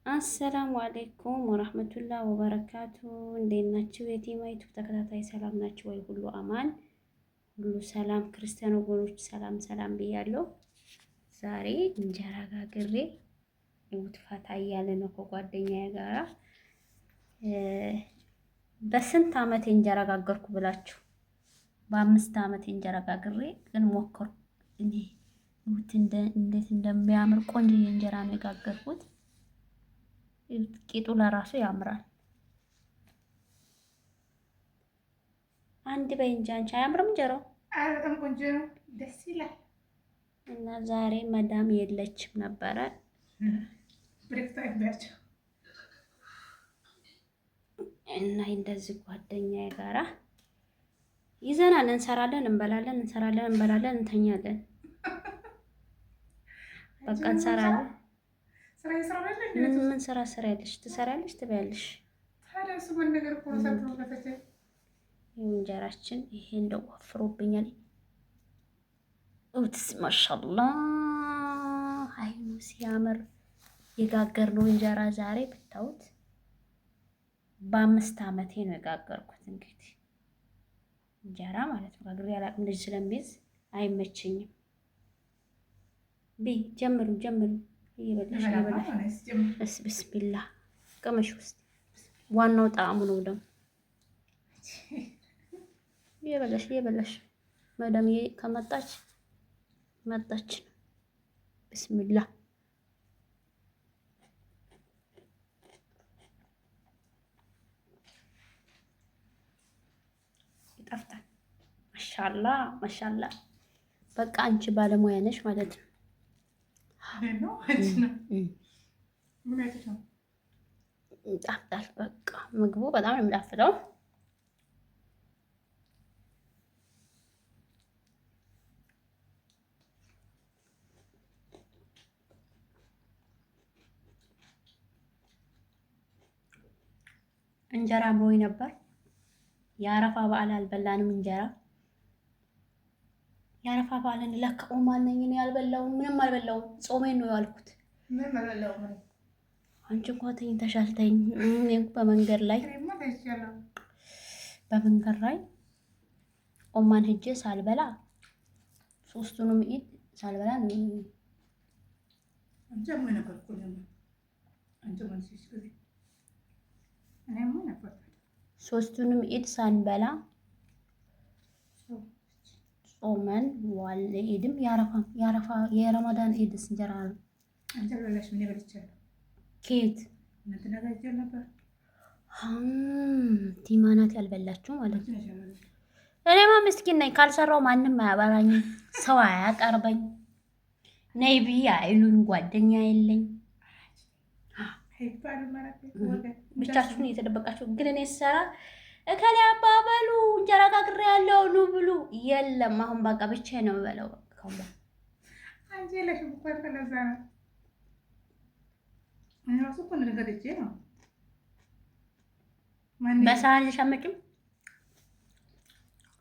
السلام عليكم ورحمة الله وبركاته። እንዴት ናችሁ? የቲማ ዩቱብ ተከታታይ ሰላም ናችሁ ወይ? ሁሉ አማን፣ ሁሉ ሰላም። ክርስቲያን ወገኖች ሰላም ሰላም ብያለሁ። ዛሬ እንጀራ ጋግሬ ውትፋታ እያለ ነው ከጓደኛዬ ጋራ። በስንት አመት እንጀራ ጋገርኩ ብላችሁ፣ በ5 አመት እንጀራ ጋግሬ ግን ሞከርኩ። እኔ እንዴት እንደሚያምር ቆንጆ እንጀራ ነው የጋገርኩት። ቂጡ ለራሱ ያምራል። አንድ በይ እንጂ አንቺ አያምርም እንጀራው? አረ በጣም ቆንጆ ነው፣ ደስ ይላል። እና ዛሬ መዳም የለችም ነበረ። እና እንደዚህ ጓደኛዬ ጋራ ይዘናል። እንሰራለን፣ እንበላለን፣ እንሰራለን፣ እንበላለን፣ እንተኛለን። በቃ እንሰራለን። ምን ምን ስራ ስራ ያለሽ ትሰሪያለሽ፣ ትበያለሽ። እንጀራችን ይሄ እንደው ወፍሮብኛል። ኡትስ ማሻአላ አይኑ ሲያምር የጋገርነው እንጀራ ዛሬ ብታዩት፣ በ5 አመቴ ነው የጋገርኩት። እንግዲህ እንጀራ ማለት ነው። ጋግሬ አላውቅም፣ ልጅ ስለሚይዝ አይመቸኝም። ቢ ጀምሩ ጀምሩ እየበላሽ እየበላሽ ብስሚላ ቅመሽ ውስጥ ዋናው ጣዕሙ ነው። ደግሞ እየበላሽ እየበላሽ መዳምዬ ከመጣች መጣች ነው። ብስሚላ ይጣፍጣል። ማሻላ ማሻላ። በቃ አንቺ ባለሙያ ነሽ ማለት ነው። ይጣፍጣል። በቃ ምግቡ በጣም ነው የሚጣፍጠው። እንጀራ አምሮኝ ነበር። የአረፋ በዓል አልበላንም እንጀራ። የአረፋ በዓልን ለካ ኦማን ነኝ እኔ አልበላሁም፣ ምንም አልበላሁም። ጾሜን ነው ያልኩት። አንቺ እንኳን ተኝተሻል። ተኝ። እኔ በመንገድ ላይ ኦማን ሄጄ ሳልበላ ሶስቱንም ኢድ ሳልበላ ነው። ሶስቱንም ኢድ ሳንበላ ጾመን ዋል። ኢድም የአረፋ የረመዳን ኢድስ እንጀራ ነው። ኬት ቲማናት ያልበላችሁ ማለት ነው። እኔማ ምስኪን ነኝ። ካልሰራው ማንም አያበላኝም፣ ሰው አያቀርበኝ፣ ነይ ብዬ አይሉኝ፣ ጓደኛ የለኝ። ብቻችሁን እየተደበቃችሁ ግን እኔ ስሰራ እከሌ አባበሉ እንጀራ ጋግሬ ያለው ኑ ብሉ የለም። አሁን በቃ ብቻዬን ነው የምበላው። በሳህን ይዘሽ አትመጪም?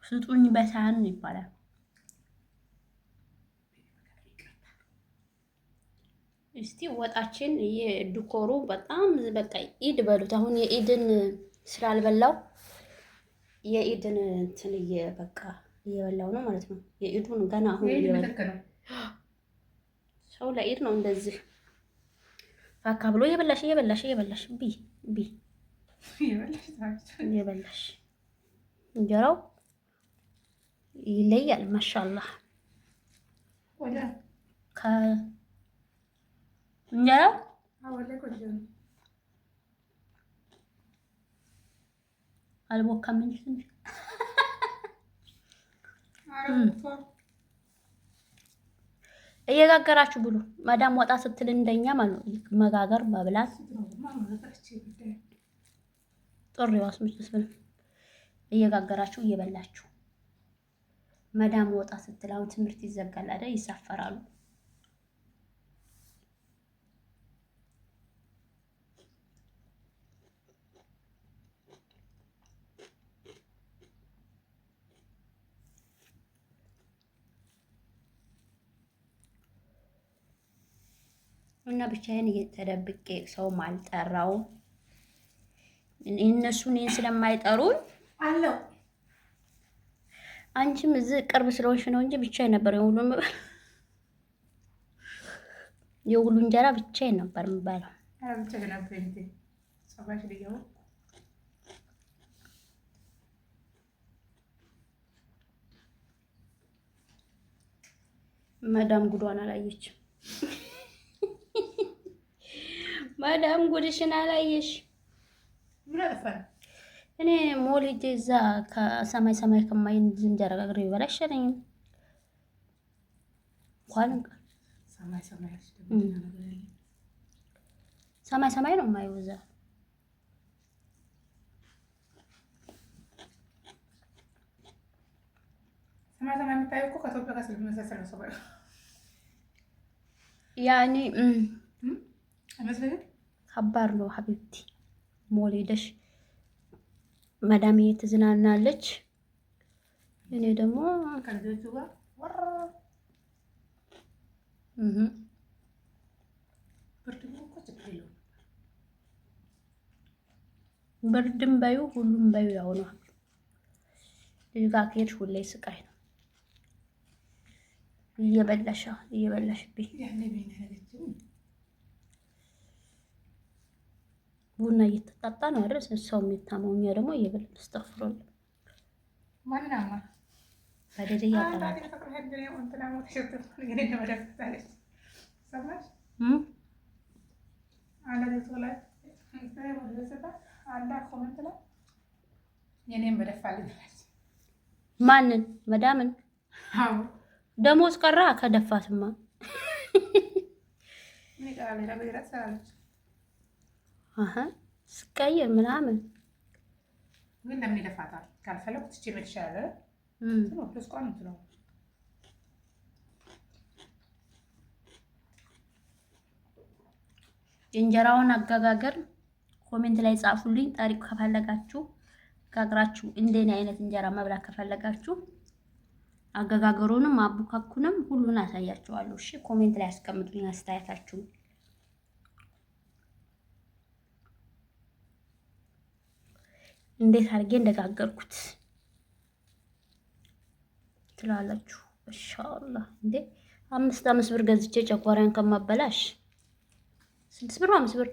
ስጡኝ በሳህን ይባላል። እስቲ ወጣችን የድኮሩ በጣም በቃ ኢድ በሉት። አሁን የኢድን ስላልበላው የኢድን እንትን በቃ እየበላው ነው ማለት ነው። የኢዱን ገና አሁን ሰው ለኢድ ነው እንደዚህ ፋካ ብሎ እየበላሽ እየበላሽ እየበላሽ ቢ ቢ እየበላሽ እንጀራው ይለያል። ማሻአላህ እንጀራው አልቦካም እንጂ ትንሽ እየጋገራችሁ ብሉ። መዳም ወጣ ስትል እንደኛ ማለት ነው መጋገር መብላት ጥሪዋስ ምችስ እየጋገራችሁ እየበላችሁ መዳም ወጣ ስትል አሁን ትምህርት ይዘጋል አይደል? ይሳፈራሉ። እና ብቻዬን ተደብቄ ሰውም አልጠራው። እነሱ እኔን ስለማይጠሩኝ አለው። አንቺም እዚህ ቅርብ ስለሆንሽ ነው እንጂ ብቻዬን ነበር የሁሉ እንጀራ ብቻዬን ነበር የምበላው። መዳም ጉዷን አላየችም። መዳም ጉድሽን አላየሽ። እኔ ሞል ሂጅ እዛ ከሰማይ ሰማይ ከማይ እንጀራ ጋግሬ ብበላ አይሻለኝም? እንኳን ሰማይ ሰማይ ነው የማየው እዛ። ሰማይ ሰማይ የምታየው እኮ ከኢትዮጵያ ጋር ስለሚመሳሰል ነው። ሰማዩ ያኔ አይመስልህም? ከባድ ነው حبيبتي። ሞል ሄደሽ መዳሜ ትዝናናለች፣ እኔ ደግሞ ከልጆቹ ጋር ወራ ብርድ እኮ ችግር የለውም። ብርድም በዩ ሁሉም በዩ ያው ነው። ልጅ ጋር ከሄድሽ ሁሌ ስቃይ ነው። እየበላሽ እየበላሽብኝ ቡና እየተጣጣ ነው አይደል? ሰው የሚታመው እኛ ደግሞ እየበላን አስተግፊሩላህ። በደደ ማንን መዳምን ደሞዝ ቀራ ከደፋትማ ስቀይር ምናምን ግን ለምን ይደፋታል? ካልፈለኩ ትቼ መሄድ ይሻላል። የእንጀራውን አገጋገር comment ላይ ጻፉልኝ። طريق ከፈለጋችሁ ጋግራችሁ እንደኔ አይነት እንጀራ መብላት ከፈለጋችሁ አገጋገሩንም አቡካኩንም ሁሉን አሳያችኋለሁ። እሺ comment ላይ አስቀምጡኝ አስተያየታችሁ። እንዴት አድርጌ እንደጋገርኩት ትላላችሁ። ኢንሻአላህ እንዴ አምስት አምስት ብር ገዝቼ ጨጓራዬን ከማበላሽ 6 ብር 5 ብር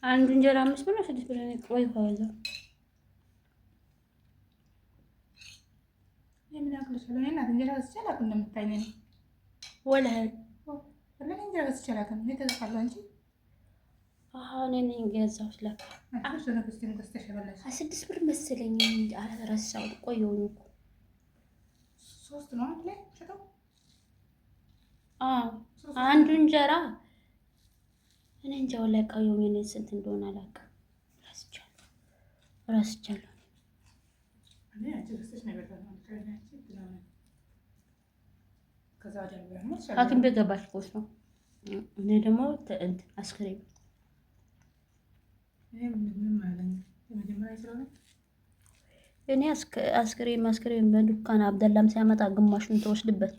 አንዱ እንጀራ 5 ብር ነው 6 ብር ነው። ቆይ ከበዛ እኔ ነኝ የገዛሁት ለካ 6 ብር መሰለኝ ረሳሁት። ቆየሁኝ እኮ አንዱ እንጀራ እኔ እንጃ ወላሂ ቆየሁኝ። እኔ ስንት እንደሆነ አላውቅም፣ ረስቻለሁ ረስቻለሁ። ሐኪም ቤት ገባች እኮ እሷ። እኔ ደግሞ አስክሬም እኔ አስክሬም አስክሬም በዱካን አብደላም ሲያመጣ ግማሹን ተወስድበት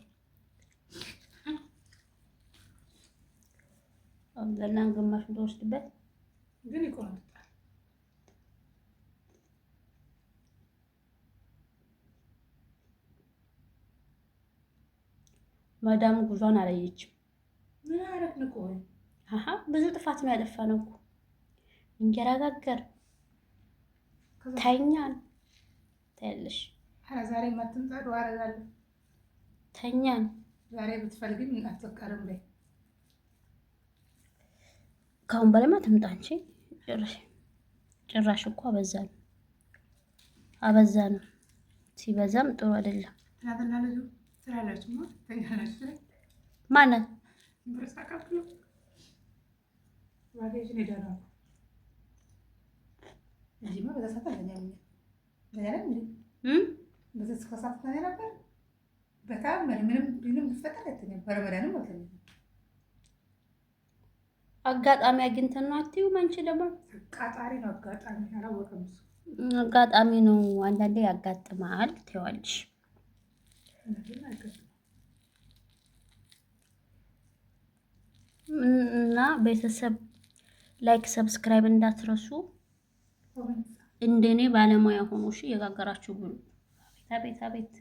አብደላም ግማሹን ተወስድበት ግን ይቆርጣል። ማዳም ጉዟን አላየችም። ምን አረግን? ቆይ አሀ ብዙ ጥፋት ነው ያጠፋነው እኮ እንጀራ ጋገር ተኛን ታያለሽ። ኧረ ዛሬ ማትምጣ ዱአ አደርጋለሁ። ተኛን ዛሬ ብትፈልጊም አትቀርም በይ። ከአሁን በላይማ ትምጣ እንጂ ጭራሽ ጭራሽ እኮ አበዛ ነው አበዛ ነው። ሲበዛም ጥሩ አይደለም። ትናንትና ልጁ ትላላችሁ ተኛላችሁ ማናት ብር ሳካፍሉ ባጌጅን ሄዳ ነው እንጂማ በዛ ሰዓት አልተኛም። ተኛለን እንዴ? በዛ እስከ ሰዓት ተኛ ነበር። በጣም ምንም ምንም ቢፈጠር አልተኛም። በረመዳንም አልተኛም። አጋጣሚ አግኝተን ነው አትይውም? አንቺ ደግሞ አቃጣሪ ነው። አጋጣሚ አላወቀም እሱ አጋጣሚ ነው። አንዳንዴ ያጋጥማል ትይዋለሽ። ቤተሰብ like subscribe እንዳትረሱ። እንደኔ ባለሙያ ሆኖ እሺ፣ እየጋገራችሁ ብሉ። አቤት አቤት አቤት።